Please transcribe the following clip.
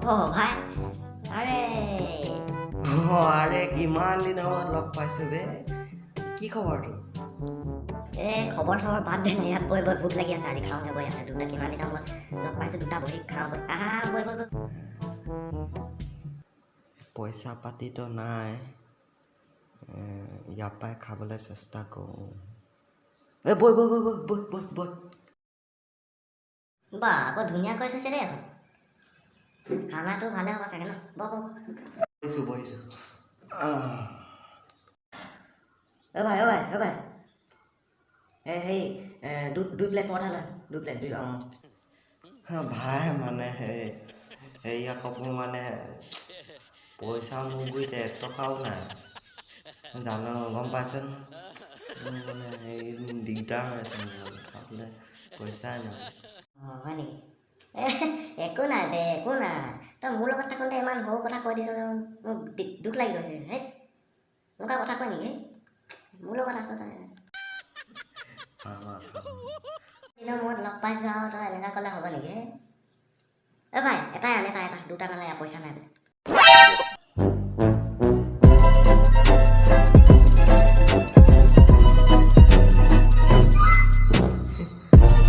অ' ভাই, আৰে। অঁ, আৰে, কিমান দিনৰ মূৰত লগ পাইছোঁ বে! কি খবৰ তোৰ? এই খবৰ চবৰ বাদ দে না, ইয়াত বৈ বৈ, ভোক লাগি আছে। আজি খাওঁগে বৈ ইয়াতে দুটা। কিমান দিনৰ মূৰত লগ পাইছোঁ, দুটা বহি খাওঁ বৈ। আহা, বৈ বৈ বৈ। পইচা পাতিতো নাই, ইয়াৰ পৰাই খাবলৈ চেষ্টা কৰোঁ। এই বৈ বৈ বৈ বৈ বৈ বৈ বৈ। বা, বৰ ধুনীয়া কৰি থৈছে দেই এখন। খানাটো ভালে হ'ব চাগে ন? ব ব। বহিছোঁ বহিছোঁ। আহ। অ' ভাই, অ' ভাই, অ' ভাই, এই হেৰি, দুই প্লেট পৰঠা লৈ, দুই প্লেট, দুই, অঁ। হা, ভাই, মানে সেই হেৰি আকৌ, মোৰ মানে পইচা মোৰ গুৰিত এক টকাও নাই, জানো, গম পাইছে নহয়। মোৰ মানে হেৰি দিগদাৰ হৈ আছে, মোৰ মানে খাবলৈ পইচাই নাই। অঁ, হয় নেকি? এ একো নাই দে, একো নাই। তই মোৰ লগত থাকোঁতে ইমান সৰু কথা কৈ দিছ, মোক দুখ লাগি গৈছে। হেই, এনেকুৱা কথা কয় নেকি? মোৰ লগত আছ তই। খাম আৰু, খাম। দিনৰ মূৰত লগ পাইছোঁ আৰু তই এনেকুৱা ক'লে হ'ব নেকি? হে, অ' ভাই, এটাই আন, এটা এটা, দুটা নালাগে, পইচা নাই বোলে।